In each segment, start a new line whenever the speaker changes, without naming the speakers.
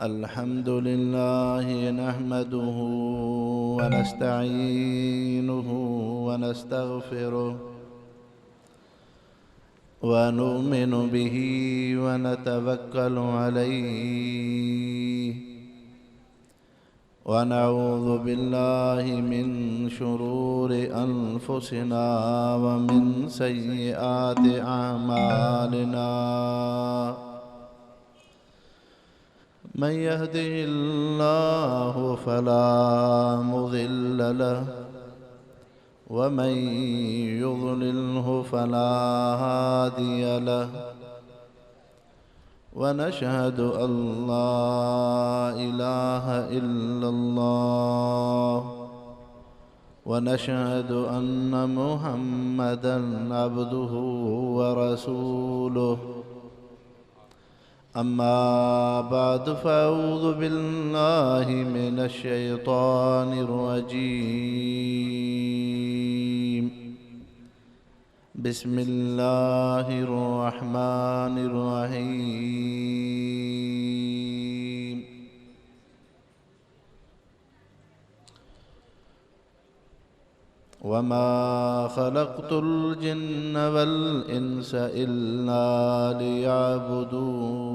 الحمد لله نحمده ونستعينه ونستغفره ونؤمن به ونتوكل عليه ونعوذ بالله من شرور أنفسنا ومن سيئات أعمالنا. من يهده الله فلا مضل له ومن يضلله فلا هادي له. ونشهد أن لا إله إلا الله ونشهد أن محمدا عبده ورسوله. أما بعد، فأعوذ بالله من الشيطان الرجيم. بسم الله الرحمن الرحيم. وما خلقت الجن والإنس إلا ليعبدون.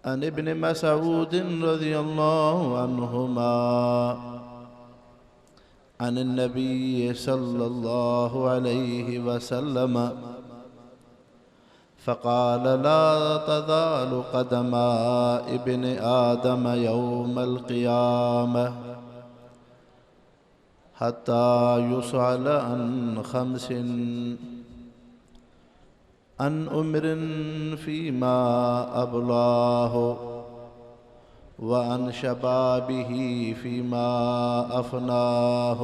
عن ابن مسعود رضي الله عنهما عن النبي صلى الله عليه وسلم فقال: لا تزال قدما ابن آدم يوم القيامة حتى يسأل عن خمس: عن أمر فيما أبلاه، وعن شبابه فيما أفناه،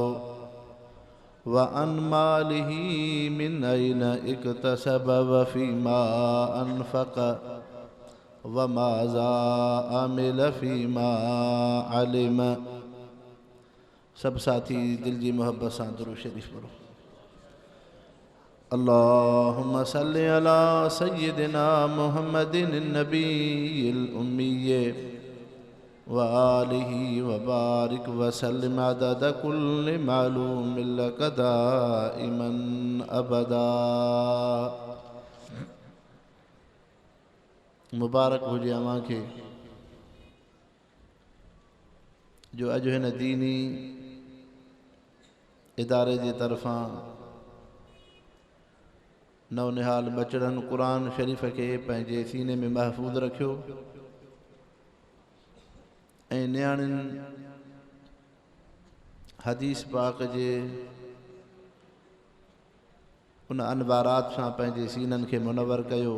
وعن ماله من أين اكتسب وفيما أنفق، وماذا عمل فيما علم. सब साथी दिल जी मोहब्बत सां दुरूद शरीफ पढ़ो। अल्लाहुम्मा सल्लि अला सय्यिदिना मुहम्मदिन नबील उम्मी व आलिहि व बारिक व सल्लिम अदद कुल्लि मालूम लक दाइमन अबदा। मुबारक हुजे अव्हां खे जो अॼु हिन दीनी इदारे जे तरफ़ां नवनिहाल बचड़नि क़ुर शरीफ़ खे पंहिंजे सीने में महफ़ूज़ रखियो ऐं नियाणियुनि हदीस पाक जे उन अनवारात सां पंहिंजे सीननि खे मुनवर कयो।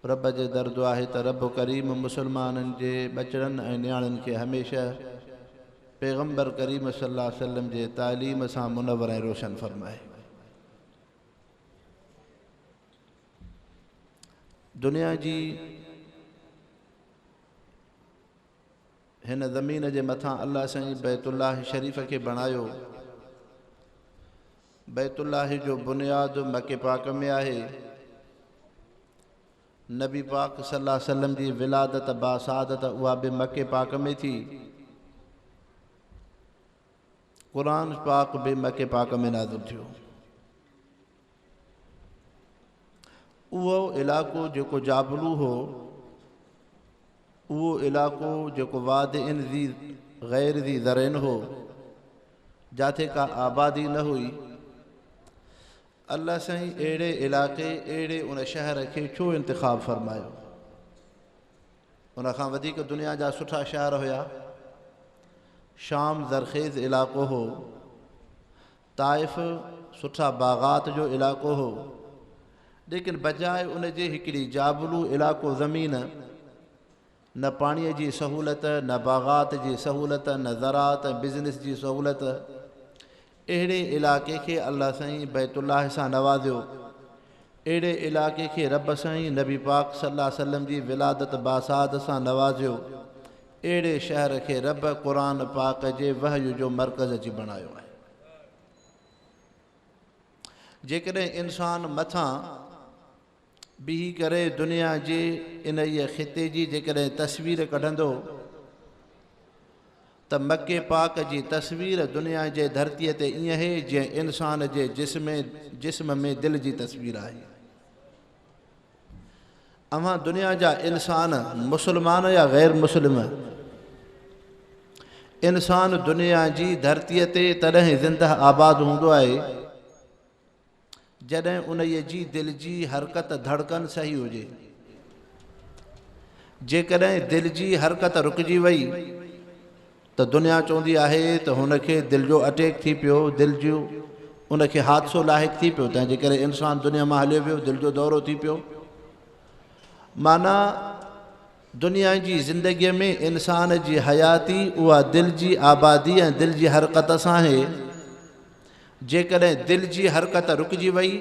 रब जे दर दुआ आहे त रब करीम मुसलमाननि जे बचड़नि ऐं नियाणियुनि खे हमेशह पैगम्बर करीम सल्लल्लाहु अलैहि वसल्लम जे तालीम सां मुनवर ऐं रोशन फरमाए। दुनिया जी हिन ज़मीन जे मथां अलाह साईं बैतुल्लाह शरीफ़ खे बणायो। बैतुल्लाह जो बुनियाद मके पाक में आहे। नबी पाक सल्लल्लाहु अलैहि वसल्लम जी विलादत बासादत उहा बि मके पाक में थी। क़ुर पाक बि मके पाक में नाज़िल थियो। उहो इलाइक़ो जेको जाबलू हो, उहो इलाइक़ो जेको वाद इन ज़ी ग़ैर ज़ी ज़रैन हो, जाथे का आबादी न हुई, अलाह साईं अहिड़े इलाइक़े अहिड़े उन शहर खे छो इंतिख़ाब फरमायो। उन खां वधीक दुनिया जा सुठा शहर हुया। शाम ज़रख़ेज़ इलाइक़ो हो, ताइफ़ सुठा बाग़ात जो इलाइक़ो हो, लेकिन बजाए उन जे हिकिड़ी जाबलू इलाइक़ो ज़मीन, न पाणीअ जी सहूलत, न बाग़ात जी सहूलत, न ज़राअत ऐं बिज़नेस जी सहूलत, अहिड़े इलाइक़े खे अलाह साईं बैतुल्लाह सां नवाज़ियो। अहिड़े इलाइक़े खे रब साईं नबी पाक सल्लल्लाहु अलैहि वसल्लम जी विलादत बासाद सां नवाज़ियो। अहिड़े शहर खे रब क़ुर पाक जे वहय जो मर्कज़ अची बणायो आहे। जेकॾहिं इंसान मथां बीही करे दुनिया जे इन ख़िते जी जेकॾहिं तस्वीर कढंदो त मके पाक जी तस्वीर दुनिया जे धरतीअ ते ईअं आहे जीअं इंसान जे जिस्म में दिलि जी तस्वीर आहे। अव्हां दुनिया जा इंसान मुसलमान या ग़ैर मुस्लिम, इंसान दुनिया जी धरतीअ ते तॾहिं ज़िंदा आबाद हूंदो आहे जॾहिं उन जी दिलि जी हरकत धड़कन सही हुजे। जेकॾहिं दिलि जी हरकत रुकिजी वई त दुनिया चवंदी आहे त हुनखे दिलि जो अटैक थी पियो, दिलि जो उनखे हादसो लाहिक़ थी पियो, तंहिंजे करे इंसान दुनिया मां हलियो वियो, दिलि जो दौरो थी पियो। माना दुनिया जी ज़िंदगीअ में इंसान जी हयाती उहा दिलि जी आबादी ऐं दिलि जी हरकत सां आहे। जेकॾहिं दिलि जी हरकत रुकिजी वई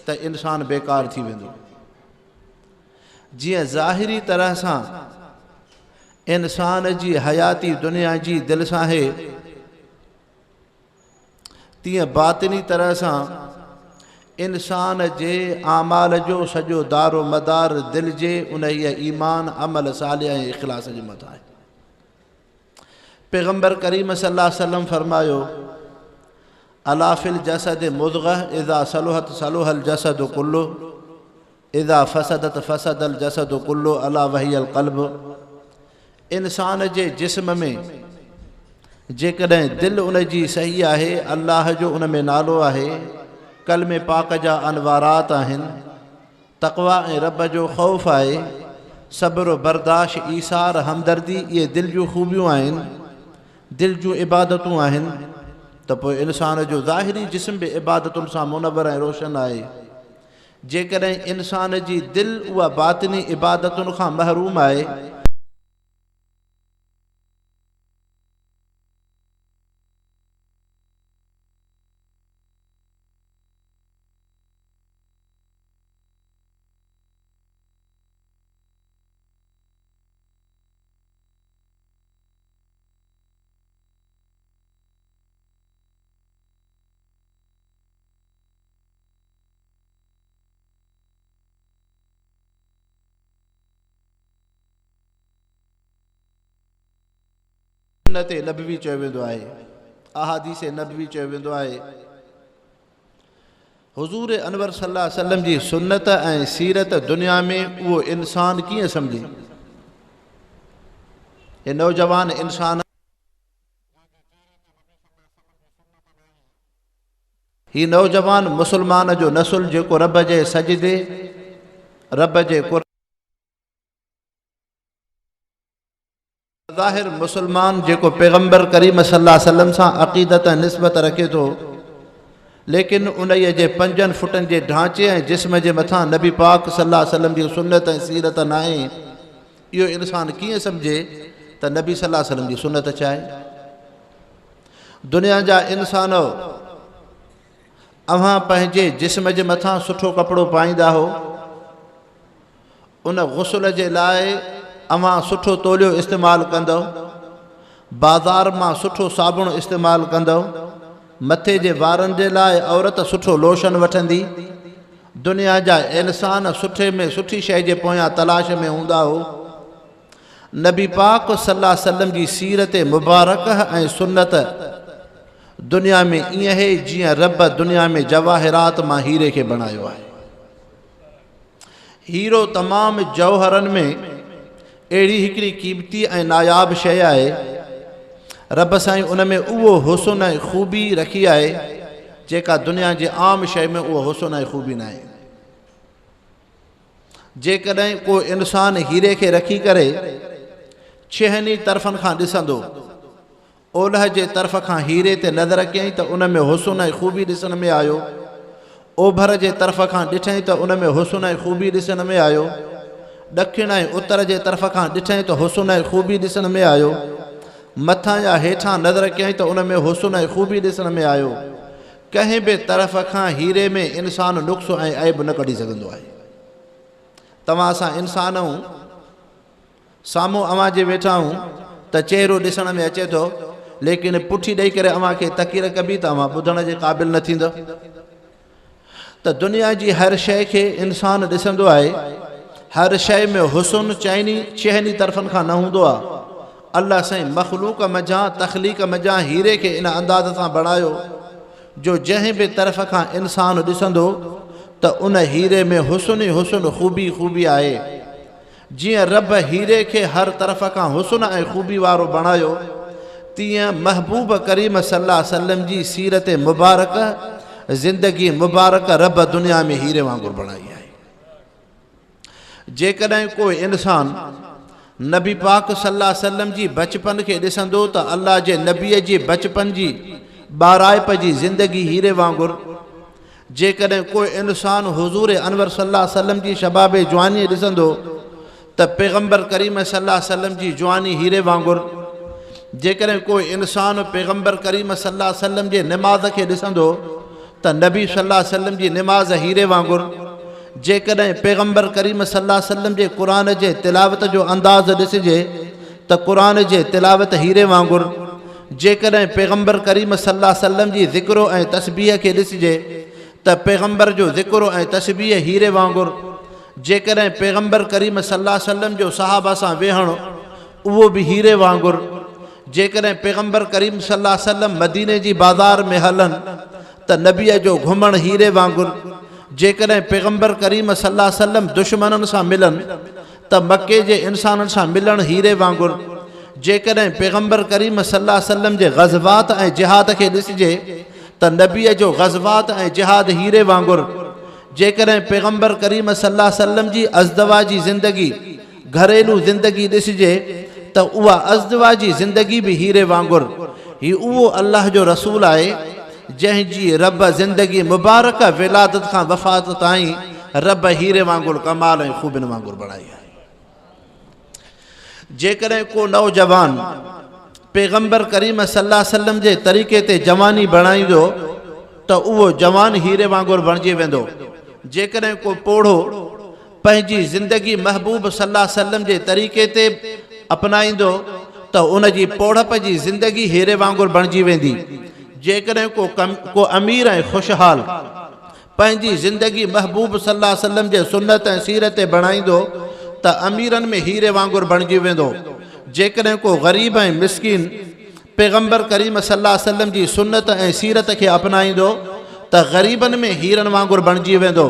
त इंसान बेकार थी वेंदो। जीअं ज़ाहिरी तरह सां इंसान जी हयाती दुनिया जी दिलि सां आहे, तीअं बातिनी तरह सां इंसान जे आमाल जो सॼो दारो मदार दिलि जे उन ईमान, अमल साले ऐं इख़लास जे मथां आहे। पैगम्बर करीम सल्लल्लाहु अलैहि वसल्लम फरमायो, अला फिल जसद मुज़ग़ह इज़ा सलुहत सलुहल जसद कुल्लु इज़ा फसदत फसदल जसद कुल्लु अला वहियल क़ल्ब। इंसान जे जिस्म में जेकॾहिं दिलि उन जी सही आहे, अल्लाह जो उन में नालो आहे, कलमे पाक जा अनवारात आहिनि, तक़वा ऐं रब जो ख़ौफ़ आहे, सब्र बर्दाश्त, ईसार, हमदर्दी, इहे दिलि जूं ख़ूबियूं आहिनि, दिलि जूं इबादतूं आहिनि, त पोइ इंसान जो ज़ाहिरी जिस्म बि इबादतुनि सां मुनवर ऐं रोशन आहे। जेकॾहिं इंसान जी दिलि उहा बातिनी इबादतुनि खां महरूम आहे, सुन्नत नबवी चयो वेंदो आहे, अहादीस नबवी चयो वेंदो आहे। हुज़ूर अनवर सल्लल्लाहु अलैहि वसल्लम जी सुन्नत ऐं सीरत दुनिया में उहो इंसान कीअं सम्झे? हे नौजवान इंसान, ही नौजवान मुसलमान जो नस्ल जेको रब जे सजदे, रब जे ज़ाहिर मुसलमान जेको पैगम्बर करीम सल्लल्लाहु अलैहि वसल्लम सां अक़ीदत ऐं निस्बत रखे थो, लेकिन उन जे 5 फुटनि जे ढांचे ऐं जिस्म जे मथां नबी पाक सल्लल्लाहु अलैहि वसल्लम जी सुन्नत ऐं सीरत न आहे, इहो इंसान कीअं सम्झे त नबी सल्लल्लाहु अलैहि वसल्लम जी सुन्नत छा आहे? दुनिया जा इंसान, अव्हां पंहिंजे जिस्म जे मथां सुठो कपिड़ो पाईंदा हो, उन गुस्ल जे लाइ अव्हां सुठो तोलियो इस्तेमालु कंदव, बाज़ार मां सुठो साबुण इस्तेमालु कंदव, मथे जे वारनि जे लाइ औरत सुठो लोशन वठंदी। दुनिया जा इंसान सुठे में सुठी शइ जे पोयां तलाश में हूंदा हो। नबी पाक सल्लल्लाहु अलैहि वसल्लम जी सीरत मुबारक ऐं सुन्नत दुनिया में ईअं आहे जीअं रब दुनिया में जवाहिरात मां हीरे खे बणायो आहे। हीरो तमामु जौहरनि में अहिड़ी हिकिड़ी क़ीमती ऐं नायाब शइ आहे। रब साईं उन में उहो हुस्न ऐं ख़ूबी रखी आहे जेका दुनिया जे आम शइ में उहो हुस्न ऐं ख़ूबी न आहे। जेकॾहिं को इंसान हीरे खे रखी करे छहनि तरफ़नि खां ॾिसंदो, ओलह जे तरफ़ खां हीरे ते नज़र कयईं त उन में हुस्न ऐं ख़ूबी ॾिसण में आयो, ओभर जे तरफ़ खां ॾिठई त उन में हुस्न ऐं ख़ूबी ॾिसण में आयो, ॾखिण ऐं उत्तर जे तरफ़ खां ॾिठई त हुस्न ऐं ख़ूबी ॾिसण में आयो, मथां या हेठां नज़र कयईं त उन में हुस्न ऐं ख़ूबी ॾिसण में आयो। कंहिं बि तरफ़ खां हीरे में इंसान नुक़्स ऐं ऐब न कढी सघंदो आहे। तव्हां असां इंसान आहियूं, साम्हूं अव्हां जे वेठा आहियूं त चहिरो ॾिसण में अचे थो, लेकिन पुठी ॾेई करे अव्हांखे तकीर कबी त अव्हां ॿुधण जे क़ाबिल न थींदव। ته دنيا جي هر شيء کي انسان ڏسندو آهي، هر شيء ۾ حسن چئني ڇهن ئي طرفن کان نه هوندو آهي. الله سائين مخلوق منجهان تخليق منجهان هيري کي ان انداز سان بڻايو جو جنهن به طرف کان انسان ڏسندو ته ان هيري ۾ حسن ئي حسن خوبي ئي خوبي آهي. جيئن رب هيري کي هر طرف کان حسن ۽ خوبي وارو بڻايو، تيئن محبوب ڪريم صلي الله عليه وسلم جي سيرت مبارڪ، زندگي مبارڪ رب دنيا ۾ هيري وانگر بڻائي آهي. جيڪڏهن ڪو انسان نبي پاڪ صلي الله عليه وسلم جي بچپن کي ڏسندو ته الله جي نبيء جي بچپن جي ٻارائپ جي زندگي هيري وانگر، جيڪڏهن ڪو انسان حضور انور صلي الله عليه وسلم جي شباب جواني ڏسندو ته پيغمبر ڪريم صلي الله عليه وسلم جي جواني هيري وانگر، جيڪڏهن ڪو انسان پيغمبر ڪريم صلي الله عليه وسلم جي نماز کي ڏسندو ته نبي صلي الله عليه وسلم جي نماز هيري وانگر، جيڪڏهن پيغمبر ڪريم صلي الله عليه وسلم جي قرآن جي تلاوت جو انداز ڏسجي ته قرآن جي تلاوت هيري وانگر، جيڪڏهن پيغمبر ڪريم صلي الله عليه وسلم جي ذڪر ۽ تسبيح کي ڏسجي ته پيغمبر جو ذڪر ۽ تسبيح هيري وانگر، جيڪڏهن پيغمبر ڪريم صلي الله عليه وسلم جو صحابه سان ويهڻ اهو به هيري وانگر، جيڪڏهن پيغمبر ڪريم صلي الله عليه وسلم مديني جي بازار ۾ هلن ته نبيء جو گهمڻ هيري وانگر، جيڪڏهن پيغمبر ڪريم صلي الله عليه وسلم دشمنن سان ملن ته مڪي جي انسانن سان ملڻ هيري وانگر، جيڪڏهن پيغمبر ڪريم صلي الله عليه وسلم جي غزوات ۽ جهاد کي ڏسجي ته نبيء جو غزوات ۽ جهاد هيري وانگر، جيڪڏهن پيغمبر ڪريم صلي الله عليه وسلم جي ازدواجي زندگي، گهريلو زندگي، ڏسجي ته اها ازدواجي زندگي به هيري وانگر. هي اهو الله جو رسول آهي جنهن جي رب زندگي مبارڪ ولادت کان وفات تائين رب هيري وانگر ڪمال ۽ خوبين وانگر بڻائي آهي. جيڪڏهن ڪو نوجوان پيغمبر ڪريم صلي الله عليه وسلم جي طريقي تي جواني بڻائيندو ته اهو جوان هيري وانگر بڻجي ويندو. جيڪڏهن ڪو پوڙهو پنهنجي زندگي محبوب صلي الله عليه وسلم جي طريقي تي اپنائيندو ته ان جي پوڙهپ جي زندگي هيري وانگر بڻجي ويندي. جيڪڏهن ڪو ڪو امير ۽ خوشحال پنهنجي زندگي محبوب صلي الله عليه وسلم جي سنت ۽ سيرت تي بڻائيندو ته اميرن ۾ هيري وانگر بڻجي ويندو. جيڪڏهن ڪو غريب ۽ مسڪين پيغمبر ڪريم صلي الله عليه وسلم جي سنت ۽ سيرت کي اپنائيندو ته غريبن ۾ هيرن وانگر بڻجي ويندو.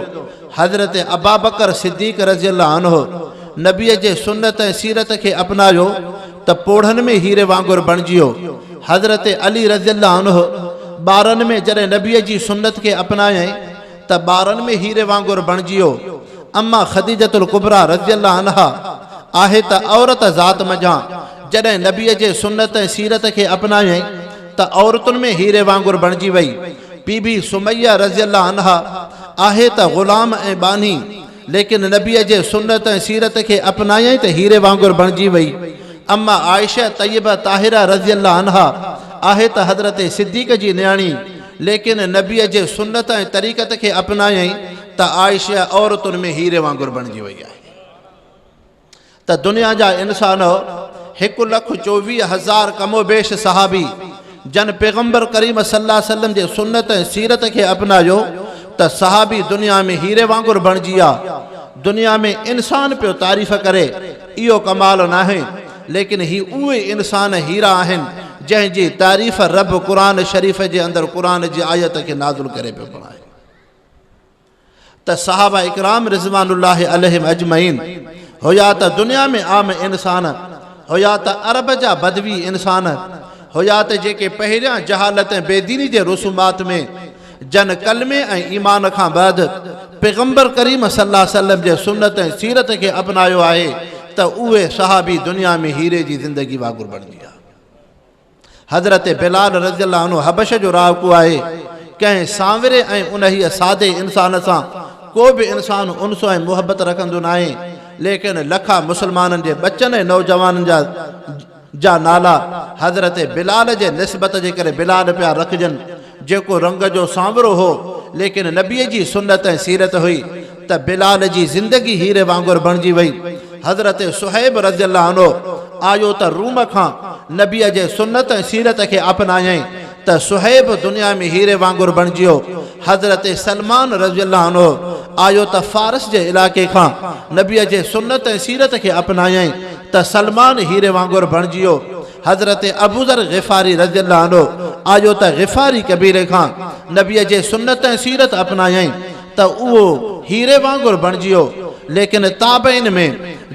حضرت ابابڪر صديق رضي الله عنه نبيء جي سنت ۽ سيرت کي اپنايو ته پوڙهن ۾ هيري وانگر بڻجي ويو. حضرت علي رضي الله عنه ٻارن ۾ جڏهن نبيء جي سنت کي اپنايائين ته ٻارن ۾ هيري وانگر بڻجي ويو. اما خديجة الڪبريٰ رضي الله عنها آهي ته عورت ذات منجهان جڏهن نبيء جي سنت ۽ سيرت کي اپنايائين ته عورتن ۾ هيري وانگر بڻجي وئي. بي بي سميه رضي الله عنها آهي ته غلام ۽ ٻانهي ليڪن نبيء جي سنت ۽ سيرت کي اپنايائين ته هيري وانگر بڻجي وئي. اما عائشه طيبه طاهره رضي الله عنها آهي ته حضرت صديق جي نياڻي ليڪن نبيء جي سنت ۽ طريقت کي اپنايائين ته عائشه عورتن ۾ هيري وانگر بڻجي وئي آهي. ته دنيا جا انسان 1,24,000 ڪم و بيش صحابي جن پيغمبر ڪريم صلي الله عليه وسلم جي سنت ۽ سيرت کي اپنايو ته صحابي دنيا ۾ هيري وانگر بڻجي ويا. دنيا ۾ انسان پيو تعريف ڪري اهو ڪمال ناهي ليڪن هي اهي انسان هيرا آهن جنهن جي تعريف رب قرآن شريف جي اندر قرآن جي آيت کي نازل ڪري پيو بڻائي. ته صحابه اڪرام رضوان الله عليهم اجمعين هيا ته دنيا ۾ عام انسان هيا ته عرب جا بدوي انسان هيا ته جيڪي پهريان جهالت ۽ بيديني جي رسومات ۾ جن ڪلمي ۽ ايمان کان بعد پيغمبر ڪريم صلي الله عليه وسلم جي سنت ۽ سيرت کي اپنايو آهي ته اهي صحابي دنيا ۾ هيري جي زندگي وانگر بڻجي ويا. حضرت بلال رضي الله عنه حبش جو رهاڪو آهي. ڪنهن سانوري ۽ انهيء سادي انسان سان ڪو به انسان انس ۽ محبت رکندو ناهي، ليڪن لکا مسلمانن جي ٻچن ۽ نوجوانن جا جا نالا حضرت بلال جي نسبت جي ڪري بلال پيا رکجن، جيڪو رنگ جو سانورو هو، ليڪن نبيء جي سنت ۽ سيرت هئي ته بلال جي زندگي هيري وانگر بڻجي وئي. حضرت صهيب رضي الله عنه آيو ته روم کان نبيء جي سنت ۽ سيرت کي اپنايائين ته ته صهيب دنيا ۾ هيري وانگر بڻجي ويو. حضرت سلمان رضي الله عنه آيو ته فارس جي علائقي کان نبيء جي سنت ۽ سيرت کي اپنايائين ته سلمان هيري وانگر بڻجي ويو. حضرت ابوذر غفاري رضي الله عنه آيو ته غفاري قبيلي کان نبيء جي سنت ۽ سيرت اپنايائين ته اهو هيري وانگر بڻجي ويو. ليڪن تابعين ۾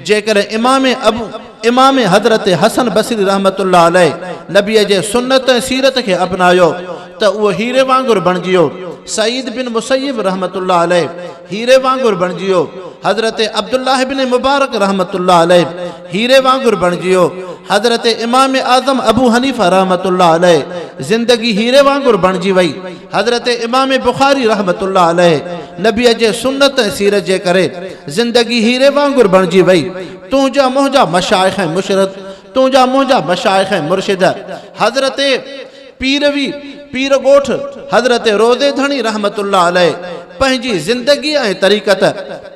جيڪڏهن امام ابو امام حضرت حسن بصري رحمة الله عليه نبيء جي سنت ۽ سيرت کي اپنايو ته اهو هيري وانگر بڻجي ويو. سعيد بن مسيب رحمة الله عليه هيري وانگر بڻجي ويو. حضرت عبدالله بن مبارڪ رحمة الله عليه هيري وانگر بڻجي ويو. حضرت امام اعظم ابو حنيفه رحمة الله عليه زندگي هيري وانگر بڻجي وئي. حضرت امام بخاري رحمة الله عليه نبيء جي سنت ۽ سيرت جي ڪري زندگي هيري وانگر بڻجي وئي. تنهنجا منهنجا مشائخ ۽ مشرد تنهنجا منهنجا مشائخ ۽ مرشد حضرت پيروي پير ڳوٺ حضرت روضي ڌڻي رحمة الله عليه پنهنجي زندگي ۽ طريقت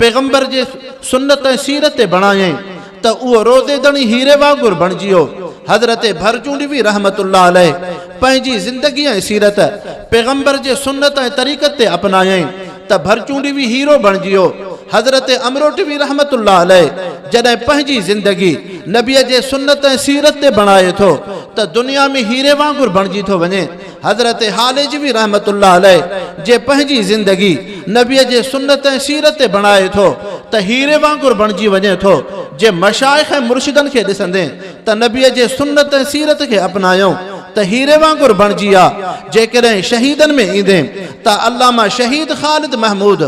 پيغمبر جي سنت ۽ سيرت تي بڻايائين ته اهو روضي ڌڻي هيري وانگر بڻجي ويو. حضرت ڀرچونڊوي رحمة الله عليه پنهنجي زندگي ۽ سيرت پيغمبر جي سنت ۽ طريقت تي اپنايائين ته ڀرچونڊوي هيرو بڻجي ويو. حضرت امروٽوي رحمة الله عليه جڏهن پنهنجي زندگي نبيء جي سنت ۽ سيرت تي بڻائي ٿو ته دنيا ۾ هيري وانگر بڻجي ٿو وڃي. حضرت هاليجوي رحمة الله عليه جي پنهنجي زندگي نبيء جي سنت ۽ سيرت تي بڻائي ٿو ته هيري وانگر بڻجي وڃي ٿو. جي مشائخ ۽ مرشدن کي ڏسندين ته نبيء جي سنت ۽ سيرت کي اپنايائون ته هيري وانگر بڻجي آ. جيڪڏهن شهيدن ۾ ايندين ته علامه شهيد خالد محمود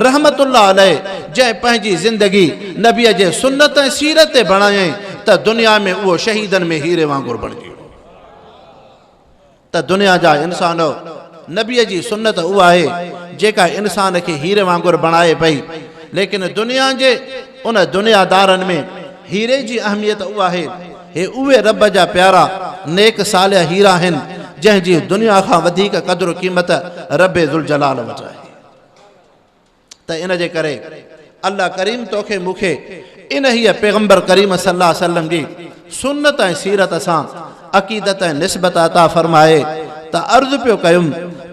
رحمة الله عليه جنهن پنهنجي زندگي نبيء جي سنت ۽ سيرت تي بڻايائين ته دنيا ۾ اهو شهيدن ۾ هيري وانگر بڻجي ويو. ته دنيا جا انسانؤ! نبيء جي سنت اها آهي جيڪا انسان کي هيري وانگر بڻائي پئي، ليڪن دنيا جي ان دنيادارن ۾ هيري جي اهميت اها آهي، هي اهي رب جا پيارا نيڪ صالح هيرا آهن، جنهن جي دنيا کان وڌيڪ قدر و قيمت رب ذوالجلال وٽ آهي. ته ان جي ڪري الله ڪريم توکي مون کي انهيء پيغمبر ڪريم صلي الله عليه وسلم جي سنت ۽ سيرت سان عقيدت ۽ نسبت عطا فرمائي ته عرض پيو ڪيم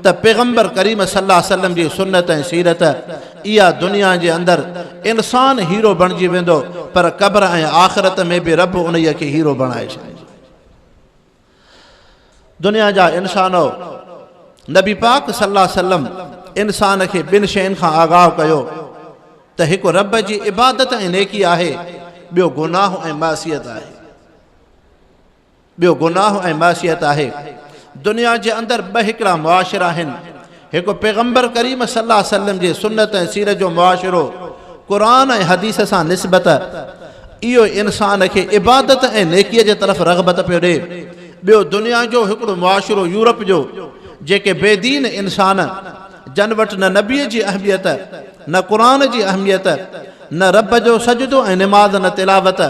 ته پيغمبر ڪريم صلي الله عليه وسلم جي سنت ۽ سيرت اها دنيا جي اندر انسان هيرو بڻجي ويندو پر قبر ۽ آخرت ۾ به رب انهيء کي هيرو بڻائي ڇڏيندو. دنيا جا انسانؤ! نبي پاڪ صلي الله عليه وسلم انسان کي ٻن شين کان آگاهه ڪيو ته هڪ رب جي عبادت ۽ نيڪي آهي، ٻيو گناهه ۽ معصيت آهي. ٻيو گناهه ۽ معصيت آهي. دنيا جي اندر ٻه هڪڙا معاشرا آهن. هڪ پيغمبر ڪريم صلي الله عليه وسلم جي سنت ۽ سيرت جو معاشرو، قرآن ۽ حديث سان نسبت، اهو انسان کي عبادت ۽ نيڪيء جي طرف رغبت پيو ڏئي. ٻيو دنيا جو هڪڙو معاشرو يورپ جو، جيڪي بي دين انسان، جن وٽ نه نبيء جي اهميت، نه قرآن جي اهميت، نه رب جو سجدو ۽ نماز نه تلاوت،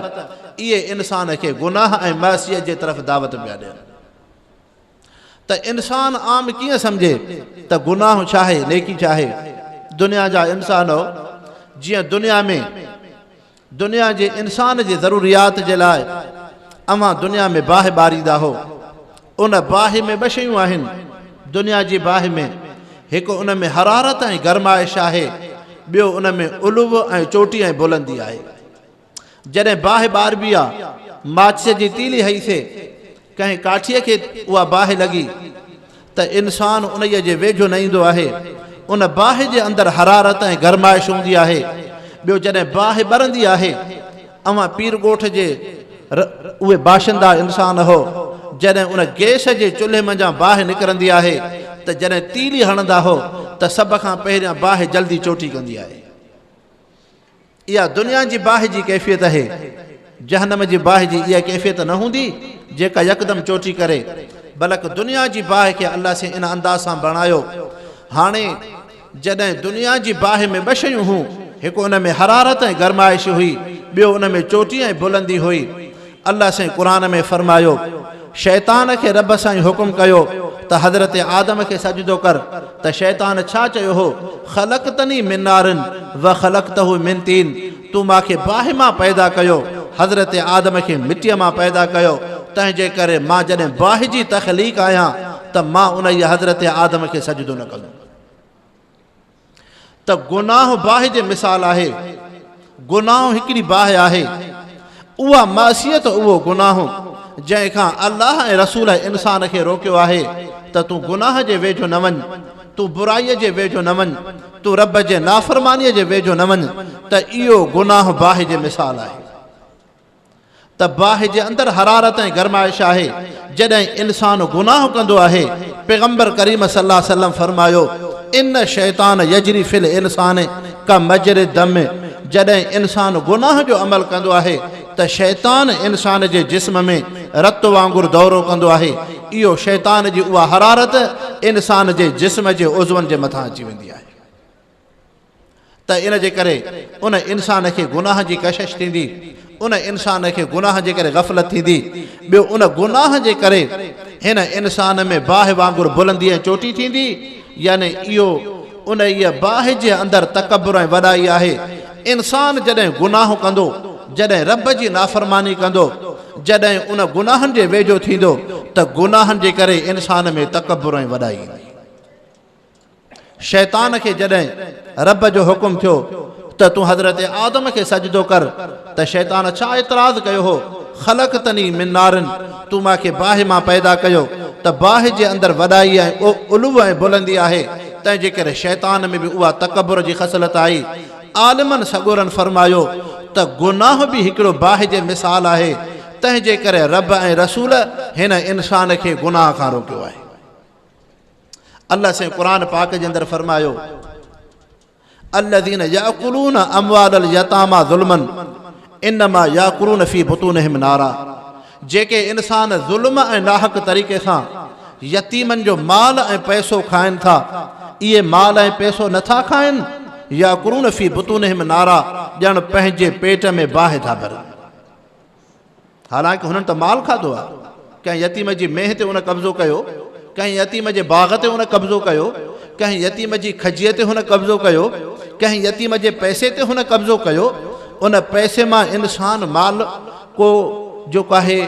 اهي انسان کي گناهه ۽ معصيت جي طرف دعوت پيا ڏين. ته انسان عام ڪيئن سمجهي ته گناهه ڇا آهي، نيڪي ڇا آهي؟ دنيا جا انسانؤ! جيئن دنيا ۾ دنيا جي انسان جي ضروريات جي لاء اوهان دنيا ۾ باهه ٻاريندا هو، ان باهه ۾ ٻه شيون آهن، دنيا جي باهه ۾ هڪ ان ۾ حرارت ۽ گرمائش آهي، ٻيو ان ۾ علو ۽ چوٽي ۽ بلندي آهي. جڏهن باهه ٻاربي آ، ماچس جي تيلي هئي سي، ڪنهن ڪاٺيء کي اها باهه لڳي ته انسان انهيء جي ويجهو نه ايندو آهي. ان باهه جي اندر حرارت ۽ گرمائش هوندي آهي. ٻيو جڏهن باهه ٻرندي آهي، اوهان پير ڳوٺ جي اهي باشندا انسان هو، جڏهن ان گئس جي چلهي منجهان باهه نڪرندي آهي ته جڏهن تيلي هڻندا هو ته سڀ کان پهريان باهه جلدي چوٽي ڪندي آهي. اها دنيا جي باهه جي ڪيفيت آهي. جهنم جي باهه جي اها ڪيفيت نه هوندي جيڪا يڪدم چوٽي ڪري، بلڪ دنيا جي باهه کي الله سائين ان انداز سان بڻايو. هاڻي جڏهن دنيا جي باهه ۾ ٻه شيون هون، هڪ ان ۾ حرارت ۽ گرمائش هئي، ٻيو ان ۾ چوٽي ۽ بلندي هئي. الله سائين قرآن ۾ فرمايو، شيطان کي رب سائين حڪم ڪيو ته حضرت آدم کي سجدو ڪر ته شيطان ڇا چيو هو، خلقتني من نار وخلقته من طين تون مان کي باهه مان پيدا ڪيو حضرت آدم کي مٽيء مان پيدا ڪيو تنهن جي ڪري مان جڏهن باهه جي تخليق آهيان ته مان انهيء حضرت آدم کي سجدو نه ڪندم. ته گناهه باهه جي مثال آهي، گناهه هڪڙي باهه آهي، اها معصيت اهو گناهه جنهن کان الله ۽ رسول انسان کي روڪيو آهي ته تون گناهه جي ويجهو نه وڃ، تون برائيء جي ويجهو نه وڃ، تون رب جي نافرمانيء جي ويجهو نه وڃ ته اهو گناهه باهه جي مثال آهي. ته باهه جي اندر حرارت ۽ گرمائش آهي، جڏهن انسان گناهه ڪندو آهي، پيغمبر ڪريم صلي الله عليه وسلم فرمايو، ان الشيطان يجري في الانسان ڪمجري الدم جڏهن انسان گناهه جو عمل ڪندو آهي ته شيطان انسان جي جسم ۾ رت وانگر دورو ڪندو آهي، اهو شيطان جي اها حرارت انسان جي جسم جي عضون جي مٿان اچي ويندي آهي. ته ان جي ڪري ان انسان کي گناهه جي ڪشش ٿيندي، ان انسان کي گناهه جي ڪري غفلت ٿيندي، ٻيو ان گناهه جي ڪري هن انسان ۾ باهه وانگر بلندي ۽ چوٽي ٿيندي، يعني اهو انهيء باهه جي اندر تڪبر ۽ وڏائي آهي. انسان جڏهن گناهه ڪندو، جڏهن رب جي نافرماني ڪندو، جڏهن ان گناهن جي ويجهو ٿيندو ته گناهن جي ڪري انسان ۾ تڪبر ۽ وڏائي ايندي. شيطان کي جڏهن رب جو حڪم ٿيو ته تون حضرت آدم کي سجدو ڪر ته شيطان ڇا اعتراض ڪيو هو، خلقتني من نار تون مان کي باهه مان پيدا ڪيو ته باهه جي اندر وڏائي ۽ علو ۽ بلندي آهي، تنهن جي ڪري شيطان ۾ به اها تڪبر جي خصلت آئي. عالمن سڳورن فرمايو ته گناهه به هڪڙو باهه جي مثال آهي، تنهن جي ڪري رب ۽ رسول هن انسان کي گناهه کان روڪيو آهي. الله سائين قرآن پاڪ جي اندر فرمايو الذين ياكلون اموال اليتامى ظلما انما ياكلون في بطونهم نارا جيڪي انسان ظلم ۽ ناحق طريقي سان يتيمن جو مال ۽ پئسو کائن ٿا اهي مال ۽ پئسو نٿا کائن ياڪلون في بطونهم نارا ڄڻ پنهنجي پيٽ ۾ باهه ٿا ڀرن حالانڪه هنن ته مال کاڌو آهي. ڪنهن يتيم جي مينهن تي ان قبضو ڪيو، ڪنهن يتيم جي باغ تي ان قبضو ڪيو، ڪنهن يتيم جي کجيء تي هن قبضو ڪيو، ڪنهن يتيم جي پئسي تي هن قبضو ڪيو، ان پئسي مان انسان مال ڪو جيڪو آهي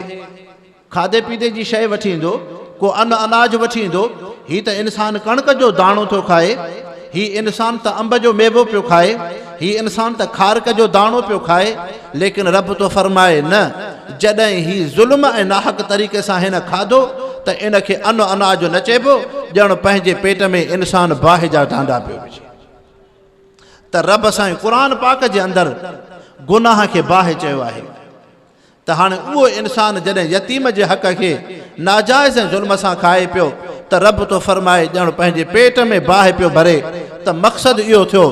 کاڌي پيتي جي شيء وٺي ايندو، ڪو ان اناج وٺي ايندو، هي ته انسان ڪڻڪ جو داڻو ٿو کائي، هي انسان ته انب جو ميوو پيو کائي، هي انسان ته کارڪ جو داڻو پيو کائي، ليڪن رب ٿو فرمائي، نه، جڏهن هي ظلم ۽ ناحق طريقي سان هن کاڌو ته ان کي ان اناج نه چئبو، ڄڻ پنهنجي پيٽ ۾ انسان باهه جا ٽانڊا پيو وجهي. ته رب سائين قرآن پاڪ جي اندر گناهه کي باهه چيو آهي. ته هاڻي اهو انسان جڏهن يتيم جي حق کي ناجائز ۽ ظلم سان کائي پيو ته رب ٿو فرمائي ڄڻ پنهنجي پيٽ ۾ باهه پيو ڀري ته مقصد اهو ٿيو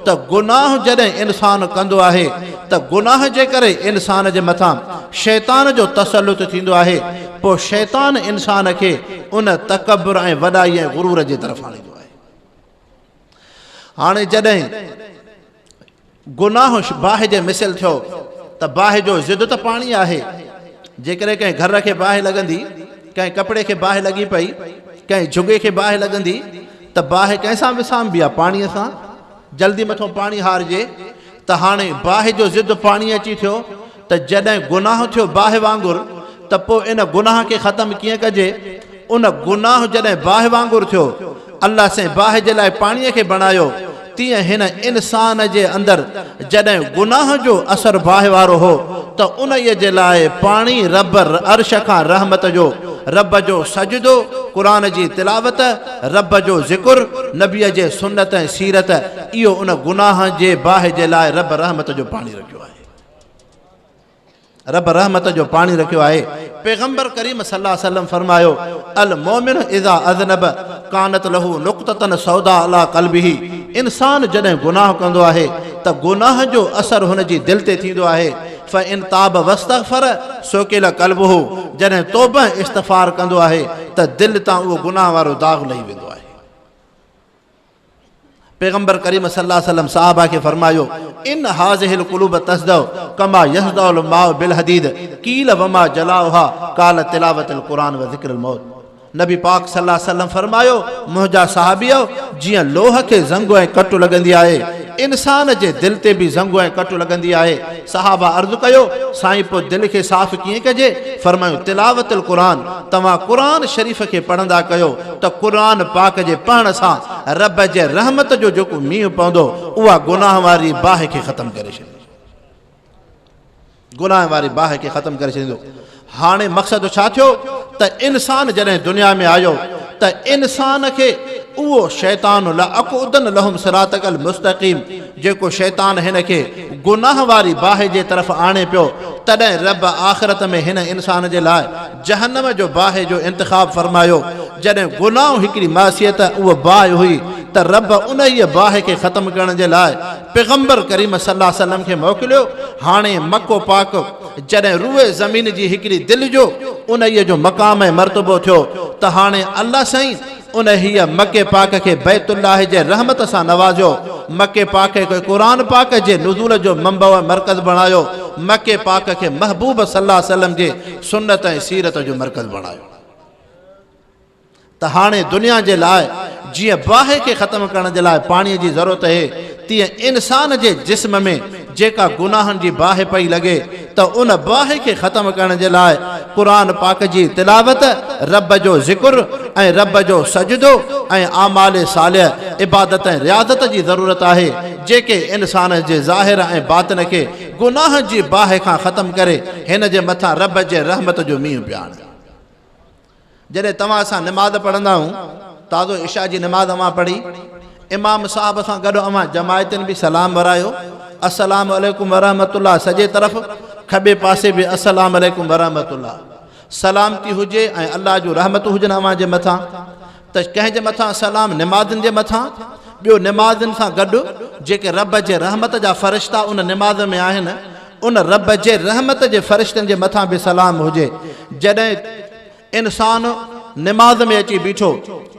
ته گناهه جڏهن انسان ڪندو آهي ته گناهه جي ڪري انسان جي مٿان شيطان جو تسلط ٿيندو آهي پوء شيطان انسان کي ان تڪبر ۽ وڏائي ۽ غرور جي طرف آڻيندو آهي. هاڻي جڏهن گناهه باهه جي مثل ٿيو ته باهه جو ضد ته پاڻي آهي. جيڪڏهن ڪنهن گهر کي باهه لڳندي، ڪنهن ڪپڙي کي باهه لڳي پئي، ڪنهن جهڳي کي باهه لڳندي ته باهه ڪنهن سان وسامبي آهي؟ پاڻيء سان. جلدي مٿو پاڻي هارجي ته هاڻي باهه جو ضد پاڻي اچي ٿيو ته جڏهن گناهه ٿيو باهه وانگر ته پوء ان گناهه کي ختم ڪيئن ڪجي؟ ان گناهه جڏهن باهه وانگر ٿيو، الله سائين باهه جي لاء پاڻيء کي بڻايو، تيئن هن انسان جي اندر جڏهن گناهه جو اثر باهه وارو هو ته انهيء جي لاء پاڻي رب عرش کان رحمت جو، رب جو سجدو، قرآن جي تلاوت، رب جو ذڪر، نبيء جي سنت ۽ سيرت، اهو ان گناهه جي باهه جي لاء رب رحمت جو پاڻي رکيو آهي. رب رحمت جو پاڻي رکيو آهي. پيغمبر ڪريم صلي الله عليه وسلم فرمايو، المؤمن اذا اذنب ڪانت له نقطة سوداء علي قلبه انسان جڏهن گناهه ڪندو آهي ته گناهه جو اثر هن جي دل تي ٿيندو آهي فان تاب واستغفر صقل قلبه جڏهن توبه استغفار ڪندو آهي ته دل تان اهو گناهه وارو داغ لهي ويندو آهي. پيغمبر ڪريم صلي الله عليه وسلم صحابه کي فرمايو، ان هذه القلوب تصدع ڪما يصدع الماء بالحديد قيل وما جلاؤها قال تلاوة القرآن وذڪر الموت نبي پاڪ صلي الله عليه وسلم فرمايو، منهنجا صحابيو جيئن لوهه کي زنگ ۽ ڪٽ لڳندي آهي انسان جي دل تي به زنگ ۽ ڪٽ لڳندي آهي. صحابه عرض ڪيو، سائين پوء دل کي صاف ڪيئن ڪجي؟ فرمايو، تلاوت القرآن، توهان قرآن شريف کي پڙهندا ڪيو ته قرآن پاڪ جي پڙهڻ سان رب جي رحمت جو جيڪو مينهن پوندو اها گناهه واري باهه کي ختم ڪري ڇڏيندو. گناهه واري باهه کي ختم ڪري ڇڏيندو. هاڻي مقصد ڇا ٿيو ته انسان جڏهن دنيا ۾ آيو ته انسان کي اهو شيطان لاقعدن لهم صراطک المستقيم جيڪو شيطان هن کي گناهه واري باهه جي طرف آڻي پيو تڏهن رب آخرت ۾ هن انسان جي لاء جهنم جو باهه جو انتخاب فرمايو جڏهن گناهه هڪڙي معصيت اهو باهه هئي ته رب انهيء باهه کي ختم ڪرڻ جي لاء پيغمبر ڪريم صلي الله عليه وسلم کي موڪليو. هاڻي مڪو پاڪ جڏهن روء زمين جي هڪڙي دل جو انهيء جو مقام ۽ مرتبو ٿيو ته هاڻي الله سائين انهيء مڪي پاڪ کي بيت الله جي رحمت سان نوازيو، مڪي پاڪ کي قرآن پاڪ جي نزول جو منبع ۽ مرڪز بڻايو، مڪي پاڪ کي محبوب صلي الله عليه وسلم جي سنت ۽ سيرت جو مرڪز بڻايو. ته هاڻي دنيا جي لاء جيئن باهه کي ختم ڪرڻ جي لاء پاڻيء جي ضرورت اهي، تيئن انسان جي جسم ۾ جيڪا گناهن جي باهه پئي لڳي ته ان باهه کي ختم ڪرڻ جي لاء قرآن پاڪ جي تلاوت، رب جو ذڪر ۽ رب جو سجدو ۽ اعمال صالح، عبادت ۽ رياضت جي ضرورت آهي، جيڪي انسان جي ظاهر ۽ باطن کي گناهن جي باهه کان ختم ڪري هن جي مٿان رب جي رحمت جو مينهن پيارڻ. جڏهن توهان اسان نماز پڙهندا آهيون، تازو عشاء جي نماز اوهان پڙهي، امام صاحب سان گڏ اوهان جماعتين به سلام ورايو، السلام عليڪم ورحمة الله سڄي طرف، کٻي پاسي به السلام عليڪم ورحمة الله. سلامتي هجي ۽ الله جون رحمتون هجن اوهان جي مٿان. ته ڪنهن جي مٿان سلام؟ نمازين جي مٿان، ٻيو نمازين سان گڏ جيڪي رب جي رحمت جا فرشتا ان نماز ۾ آهن، ان رب جي رحمت جي فرشتن جي مٿان به سلام هجي. جڏهن انسان نماز ۾ اچي بيٺو،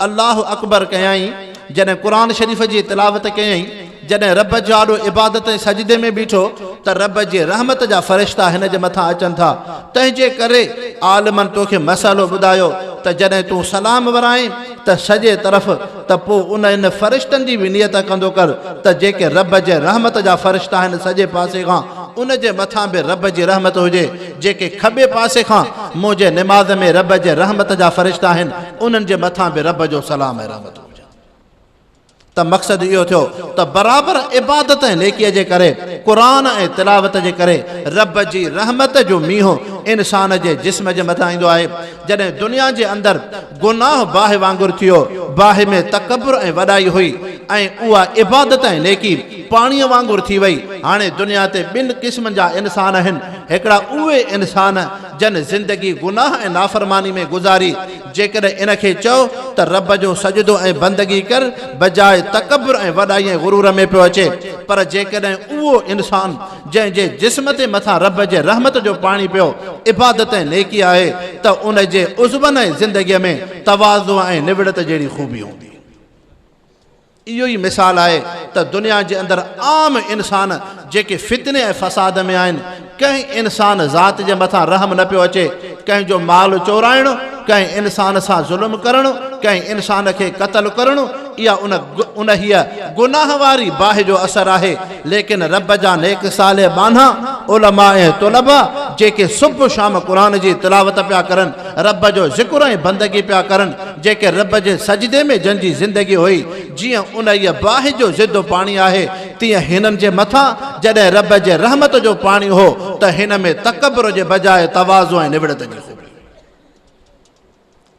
الله اڪبر ڪيائين، جڏهن قرآن شريف جي تلاوت ڪيائين، جڏهن رب جي آڏو عبادت ۽ سجدي ۾ بيٺو ته رب جي رحمت جا فرشتا هن جي مٿان اچن ٿا. تنهن جي ڪري عالمن توکي مسئلو ٻڌايو ته جڏهن تون سلام ورائين ته سڄي طرف ته پوء ان ان فرشتن جي به نيت ڪندو ڪر ته جيڪي رب جي رحمت جا فرشتا آهن سڄي پاسي کان ان جي مٿان به رب جي رحمت هجي، جيڪي کٻي پاسي کان منهنجي نماز ۾ رب جي رحمت جا فرشتا آهن انهن جي مٿان به رب جو سلام ۽ رحمت هجي. ته مقصد اهو ٿيو ته برابر عبادت ۽ نيڪيء جي ڪري، قرآن ۽ تلاوت جي ڪري رب جي رحمت جو مينهن انسان جي جسم جي مٿان ايندو آهي. جڏهن دنيا جي اندر گناهه باهه وانگر ٿيو، باهه ۾ تڪبر ۽ وڏائي هئي ۽ اها عبادت ۽ نيڪي پاڻيء وانگر ٿي وئي. هاڻي دنيا تي ٻن قسمن جا انسان آهن، هڪڙا اهي انسان جن زندگي گناهه ۽ نافرماني ۾ گذاري، جيڪڏهن ان کي چئو ته رب جو سجدو ۽ بندگي ڪر، بجاء تڪبر ۽ وڏائي ۽ غرور ۾ پيو اچي، پر جيڪڏهن اهو انسان جنهن جي جسم تي مٿان رب جي رحمت جو پاڻي پيو عبادت ۽ نيڪي آهي ته ان جي عضون ۽ زندگيء ۾ تواضع ۽ نوڙت جهڙي خوبي هوندي. اهو ئي مثال آهي ته دنيا جي اندر عام انسان جيڪي فتني ۽ فساد ۾ آهن، ڪنهن انسان ذات جي مٿان رحم نه پيو اچي، ڪنهن جو مال چورائڻ، ڪنهن انسان سان ظلم ڪرڻ، ڪنهن انسان کي قتل ڪرڻ، اها ان انهيء گناهه واري باهه جو اثر آهي، ليڪن رب جا نيڪ صالح ٻانها، علماء ۽ طلباء جيڪي صبح شام قرآن جي تلاوت پيا ڪرن، رب جو ذڪر ۽ بندگي پيا ڪرن، جيڪي رب جي سجدي ۾ جن جي زندگي هئي، جيئن انهيء باهه جو ضد پاڻي آهي، تيئن هنن جي مٿان جڏهن رب جي رحمت جو پاڻي هو ته هن ۾ تڪبر جي بجاء تواضع ۽ نوڙت جي خوبي هئي.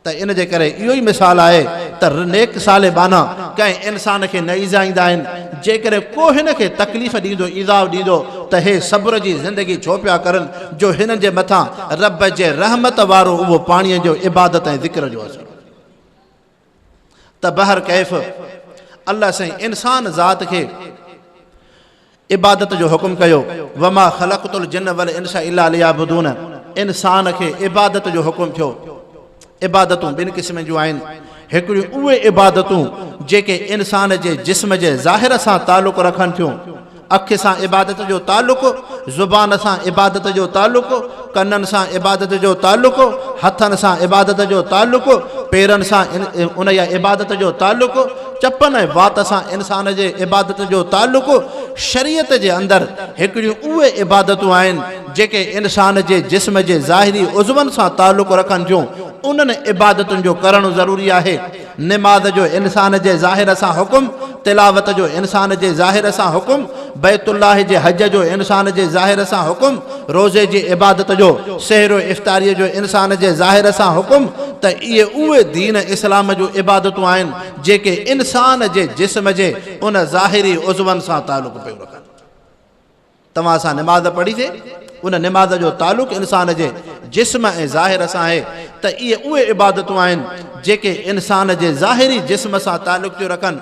ته ان جي ڪري اهو ئي مثال آهي ته نيڪ صالح ٻانها ڪنهن انسان کي نه ايذائيندا آهن، جيڪڏهن ڪو هن کي تڪليف ڏيندو، ايذاء ڏيندو ته هي صبر جي زندگي ڇو پيا ڪرن جو هنن جي مٿان رب جي رحمت وارو اهو پاڻيء جو عبادت ۽ ذڪر جو اثر هو. ته بهر ڪيف الله سائين انسان ذات کي عبادت جو حڪم ڪيو وما خلقت الجن والانس الا ليعبدون انسان کي عبادت جو حڪم ٿيو عبادتون ٻن قسمن جون آهن هڪڙيون اهي عبادتون جيڪي انسان جي جسم جي ظاهر سان تعلق رکن ٿيون اک سان عبادت جو تعلق، زبان سان عبادت جو تعلق، ڪنن سان عبادت جو تعلق، هٿن سان عبادت جو تعلق، پيرن سان انهيء عبادت جو تعلق، چپن ۽ وات سان انسان جي عبادت جو تعلق شريعت جي اندر هڪڙيون اهي عبادتون آهن جيڪي انسان جي جسم جي ظاهري عضون سان تعلق رکن ٿيون، انهن عبادتن جو ڪرڻ ضروري آهي. نماز جو انسان جي ظاهر سان حڪم، تلاوت جو انسان جي ظاهر سان حڪم، بيت الله جي حج جو انسان جي ظاهر سان حڪم، روزي جي عبادت جو، سحر و افطاريء جو انسان جي ظاهر سان حڪم ته اهي اهي دين اسلام جون عبادتون آهن جيڪي انسان جي جسم جي ان ظاهري عضون سان تعلق پيون رکن. توهان سان نماز پڙهي ٿي، ان نماز جو تعلق انسان جي جسم ۽ ظاهر سان آهي ته اهي اهي عبادتون آهن جيڪي انسان جي ظاهري جسم سان تعلق ٿيون رکن.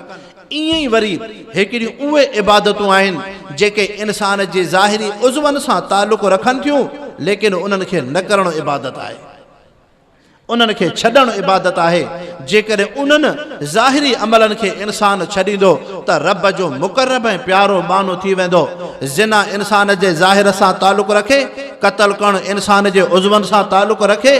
ائين ئي وري هڪڙيون اهي عبادتون آهن جيڪي انسان جي ظاهري عضون سان تعلق رکن ٿيون ليڪن انهن کي نه ڪرڻ عبادت آهي. انهن کي ڇڏڻ عبادت آهي، جيڪڏهن انهن ظاهري عملن کي انسان ڇڏيندو ته رب جو مقرب ۽ پيارو ٻانهو ٿي ويندو. زنا انسان جي ظاهر سان تعلق رکي، قتل ڪرڻ انسان جي عضون سان تعلق رکي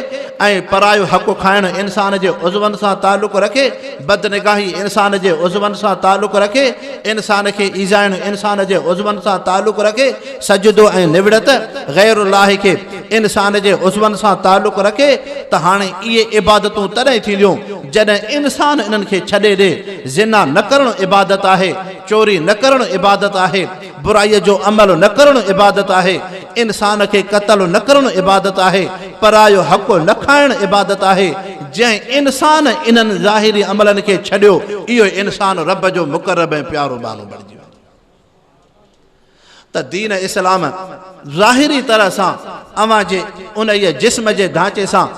۽ پرايو حق کائڻ انسان جي عضون سان تعلق رکي، بدنگاهي انسان جي عضون سان تعلق رکي، انسان کي ايذائڻ انسان جي عضون سان تعلق رکي، سجدو ۽ نوڙت غير الله کي انسان جي عضون سان تعلق رکي ته هاڻي اهي عبادتون تڏهن ٿينديون جڏهن انسان انهن کي ڇڏي ڏي. زنا نه ڪرڻ عبادت آهي، چوري نه ڪرڻ عبادت آهي، برائيء جو عمل نه ڪرڻ عبادت آهي، انسان کي قتل نه ڪرڻ عبادت آهي، پرايو حق نه کائڻ عبادت آهي. جنهن انسان انهن ظاهري عملن کي ڇڏيو اهو انسان رب جو مقرب ۽ پيارو ٻانهو بڻجي ويندو. ته دين اسلام ظاهري طرح سان اوهان جي انهيء جسم جي ڍانچي سان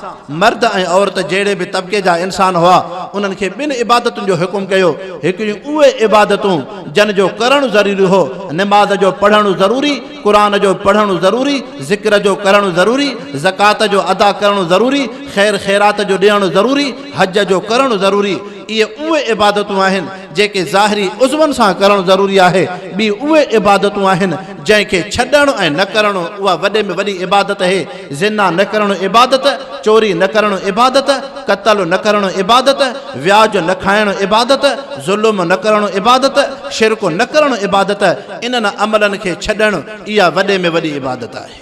مرد ۽ عورت جهڙي به طبقي جا انسان هئا انهن کي ٻن عبادتن جو حڪم ڪيو، هڪڙيون اهي عبادتون جن جو ڪرڻ ضروري هو، نماز جو پڙهڻ ضروري، قرآن جو پڙهڻ ضروري، ذڪر جو ڪرڻ ضروري، زڪوات جو ادا ڪرڻ ضروري، خير خيرات جو ڏيڻ ضروري، حج جو ڪرڻ ضروري، اهي اهي عبادتون آهن جيڪي ظاهري عضون سان ڪرڻ ضروري آهي، ٻي اهي عبادتون آهن جنهن کي ڇڏڻ ۽ نه ڪرڻ اها وڏي ۾ وڏي عبادت اهي، زنا نه ڪرڻ عبادت، چوري نه ڪرڻ عبادت، قتل نه ڪرڻ عبادت، وياج نه کائڻ عبادت، ظلم نه ڪرڻ عبادت، شرڪ نه ڪرڻ عبادت، انهن عملن کي ڇڏڻ اها وڏي ۾ وڏي عبادت آهي.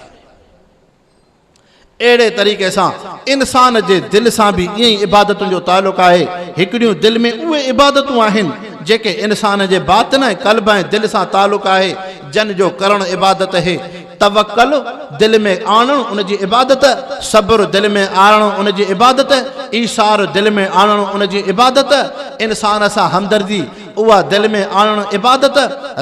اهڙي طريقي سان انسان جي دل سان به ائين ئي عبادتن جو تعلق آهي. هڪڙيون دل ۾ اهي عبادتون آهن، جيڪي انسان جي باطن ۽ قلب ۽ دل سان تعلق آهي، جن جو ڪرڻ عبادت اهي. توڪل دل ۾ آڻڻ ان جي عبادت، صبر دل ۾ آڻڻ ان جي عبادت، ايثار دل ۾ آڻڻ ان جي عبادت، انسان سان همدردي اها دل ۾ آڻڻ عبادت،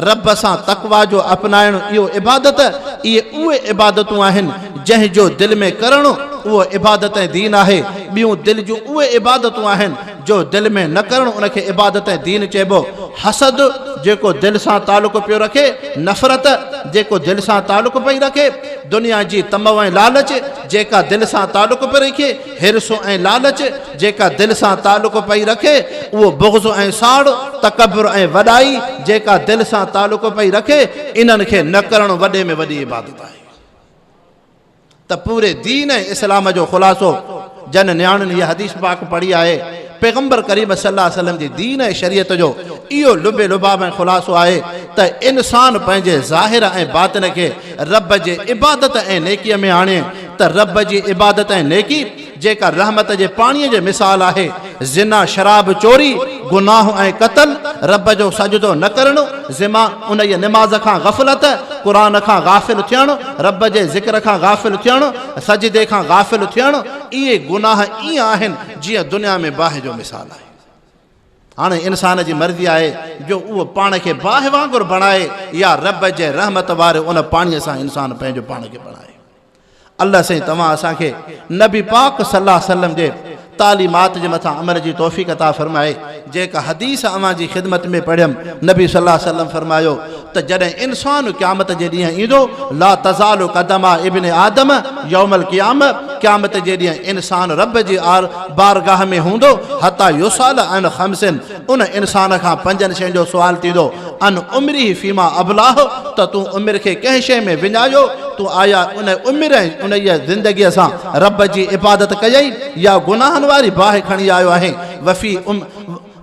رب سان تقويٰ جو اپنائڻ اهو عبادت، اهي اهي عبادتون آهن جنهن جو دل ۾ ڪرڻ اهو عبادت ۽ دين آهي، ٻيون دل جون اهي عبادتون آهن جو دل ۾ نه ڪرڻ ان کي عبادت ۽ دين چئبو، حسد جيڪو دل سان تعلق پيو رکي، نفرت جيڪو دل سان تعلق پئي رکي، دنيا جي طمع ۽ لالچ جيڪا دل سان تعلق پئي رکي، حرص ۽ لالچ جيڪا دل سان تعلق پئي رکي، اهو بغض ۽ ساڙ، تڪبر ۽ وڏائي جيڪا دل سان تعلق پئي رکي، انهن کي نه ڪرڻ وڏي ۾ وڏي عبادت آهي. ته پوري دين ۽ اسلام جو خلاصو جن نياڻين هيء حديث پاڪ پڙهي آهي، پيغمبر ڪريم صلي الله عليه وسلم جي دين ۽ شريعت جو اهو لب لباب ۽ خلاصو آهي ته انسان پنهنجي ظاهر ۽ باطن کي رب جي عبادت ۽ نيڪيء ۾ آڻي ته رب جي عبادت ۽ نيڪي جيڪا رحمت جي پاڻيء جي مثال آهي، زنا، شراب، چوري، گناهه ۽ قتل، رب جو سجدو نه ڪرڻ، ذما، انهيء نماز کان غفلت، قرآن کان غافل ٿيڻ، رب جي ذڪر کان غافل ٿيڻ، سجدي کان غافل ٿيڻ، اهي گناهه ائين آهن جيئن دنيا ۾ باهه جو مثال آهي. هاڻي انسان جي مرضي آهي جو اهو پاڻ کي باهه وانگر بڻائي يا رب جي رحمت واري ان پاڻيء سان انسان پنهنجو پاڻ کي بڻائي. الله سائين توهان اسان کي نبي پاڪ صلي الله عليه وسلم جي تعليمات جي مٿان عمل جي توفيق عطا فرمائي. جيڪا حديث اوهان جي خدمت ۾ پڙهيم نبي صلي الله عليه وسلم فرمايو ته جڏهن انسان قيامت جي ڏينهن ايندو لا تزال قدما ابن آدم يوم القيامه قيامت جي ڏينهن انسان رب جي بارگاهه ۾ هوندو حتي يسال عن خمس ان انسان کان پنجن شين جو سوال ٿيندو عن عمره فيما ابلاه ته تون عمر کي ڪنهن شيء ۾ وڃايو تون آيا ان عمر ۽ انهيء زندگيء سان رب جي عبادت ڪيئي يا گناهن واري باهه کڻي آيو آهين وفي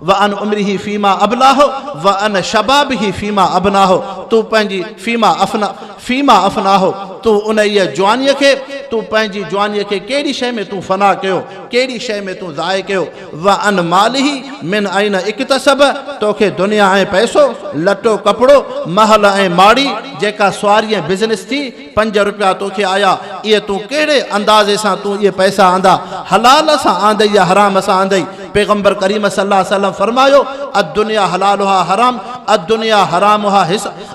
व अन उम्रिही फ़ीमा अबलाहो व अन शबाबिही फ़ीमा अबनाहो। तूं पंहिंजी फ़ीमा अफ़नाहो, तूं उन जवानीअ खे, तूं पंहिंजी जवानीअ खे कहिड़ी शइ में तूं फना कयो, कहिड़ी शइ में तूं ज़ाए कयो। व अन मालिही मिन ऐन इक्तसब, तोखे दुनिया ऐं पैसो, लटो कपिड़ो, महल ऐं माड़ी, जेका सुवारी ऐं बिज़नेस थी, 5 रुपया तोखे आया, इहे तूं कहिड़े अंदाज़े सां तूं इहे पैसा आंदा, हलाल सां आंदई या हराम सां आंदई। पैगम्बर करीम सल्लल्लाहु अलैहि वसल्लम फरमायो, अद-दुनिया हलालुहा हराम, अद-दुनिया हरामुहा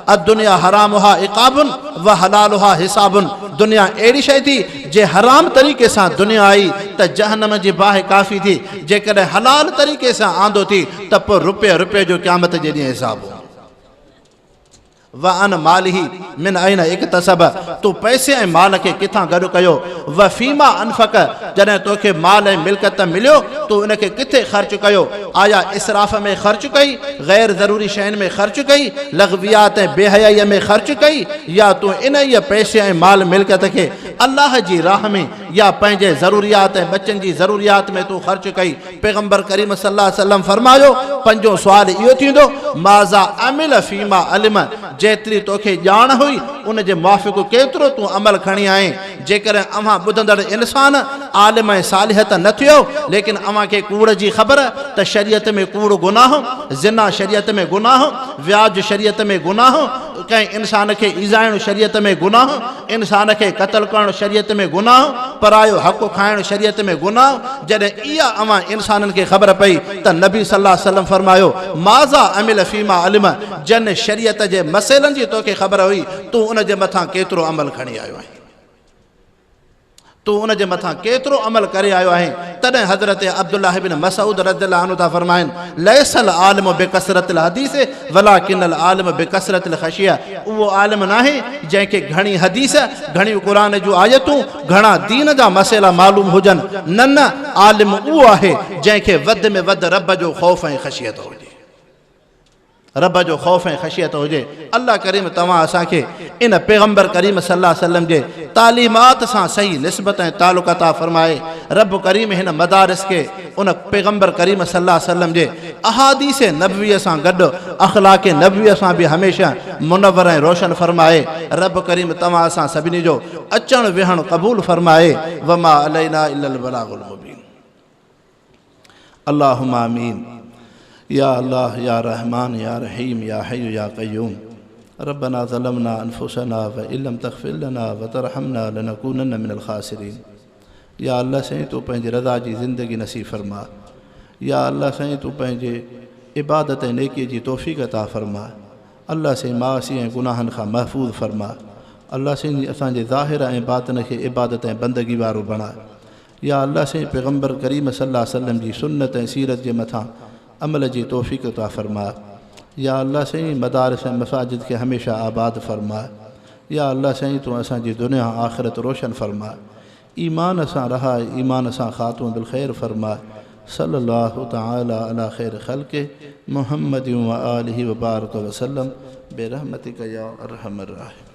अद-दुनिया हरामुहा इक़ाबुन व हलालुहा हिसाबुन। दुनिया अहिड़ी शइ थी जे हराम तरीक़े सां दुनिया आई त जहनम जी बाहि काफ़ी थी, जेकॾहिं हलाल तरीक़े सां आंदो थी त पोइ रुपये रुपये जो क़यामत जे ॾींहुं हिसाबु। व अन मालिही मिन ऐन इक्तसब, तूं पैसे ऐं माल खे किथां गॾु कयो। व फ़ीमा अनफ़क, जॾहिं तोखे माल ऐं मिल्कत मिलियो तूं उनखे किथे ख़र्चु कयो, आया इसराफ़ में ख़र्चु कई, ग़ैर ज़रूरी शयुनि में ख़र्चु कई, लग़वियात ऐं बेहयाईअ में ख़र्चु कई, या तूं इन ई पैसे ऐं माल मिल्कत खे अल्लाह जी राह में या पंहिंजे ज़रूरियात ऐं बच्चनि जी ज़रूरियात में तूं ख़र्चु कई। पैगम्बर करीम सल्लल्लाहु अलैहि वसल्लम फरमायो, पंजों सुवाल इहो थींदो, माज़ा अमिल फ़ीमा अलिम, जेतिरी तोखे ॼाण हुई उन जे मुआफ़िक़ केतिरो तूं अमल खणी आए। जेकॾहिं अव्हां ॿुधंदड़ इंसान आलिम ऐं सालिह त न थियो, लेकिन अव्हांखे कूड़ जी ख़बर त शरीयत में कूड़ गुनाह, ज़िना शरीयत में गुनाह, व्याज शरीयत में गुनाह, कंहिं इंसान खे ईज़ाइणु शरीयत में गुनाह, इंसान खे क़तल करणु शरीयत में गुनाह, परायो हक़ खाइणु शरीयत में गुनाह। जॾहिं इहा अव्हां इंसाननि खे ख़बर पई त नबी सल्लल्लाहु अलैहि वसल्लम फरमायो, माज़ा अमिल फ़ीमा अलिम, जन शरीयत जे मसइलनि जी तोखे ख़बर हुई तूं उन जे मथां केतिरो अमल खणी आयो आहीं, तूं उन जे मथां केतिरो अमल करे आयो आहीं। तॾहिं हज़रत अब्दुल्लाह बिन मसऊद रज़ियल्लाहु अन्हु था फरमाइनि, लैसल आलिम बिकसरतिल हदीस वलाकिनल आलिम बिकसरतिल ख़शिया। उहो आलिम नाहे जंहिंखे घणी हदीस, घणियूं क़ुर जूं आयतूं, घणा दीन जा मसइला मालूम हुजनि। न न, आलिम उहो आहे जंहिंखे वधि में वधि रब जो ख़ौफ़ ऐं ख़शियत हुजे, रब जो ख़ौफ़ ऐं ख़शियत हुजे। अल्लाह करीम तव्हां असांखे इन पैगम्बर करीम सल्लल्लाहु अलैहि वसल्लम जे तालीमात सां सही निस्बत ऐं तालुक अता फरमाए। रब करीम हिन मदारिस खे उन पैगम्बर करीम सल्लल्लाहु अलैहि वसल्लम जे अहादीस नबवीअ सां गॾु अख़लाक़ नबवीअ सां बि हमेशह मुनवर ऐं रोशन फरमाए। रब करीम तव्हां असां सभिनी जो अचणु वेहणु क़बूल फरमाए। वमा अलैना इल्लल बलागुल मुबीन। अल्लाहुम्मा आमीन। या अल्लाह या रहमान या रहीम या हय्यु या क़य्यूम। रब्बना ज़लमना अनफुसना व इल्लम तग़फिर लना व तरहमना लनकूनन्न मिनल ख़ासिरीन। या अल्लाह साईं तूं पंहिंजी रज़ा जी ज़िंदगी नसीब फरमा। या अल्लाह साईं तूं पंहिंजे इबादत ऐं नेकीअ जी तौफ़ीक़ अता फरमा। अल्लाह साईं मासी ऐं गुनाहनि खां महफ़ूज़ फरमा। अल्लाह साईं असांजे ज़ाहिर ऐं बातिन खे इबादत ऐं बंदगी वारो बणाए। या अल्लाह साईं पैगम्बर करीम सल्लल्लाहु अलैहि वसल्लम जी सुन्नत ऐं सीरत जे मथां अमल जी तौफ़ीक़ अता फरमा। या अल्लाह साईं मदारिस ऐं मसाजिद खे हमेशह आबाद फरमा। या अल्लाह साईं तूं असांजी दुनिया आख़िरत रोशन फरमा। ईमान सां रहा, ईमान सां ख़ातून बिल ख़ैर फरमा। सल्लल्लाहु तआला अला ख़ैर ख़ल्क़ि मुहम्मद व आलिहि व बारक वसल्लम बिरहमतिक या अरहमर राहिमीन।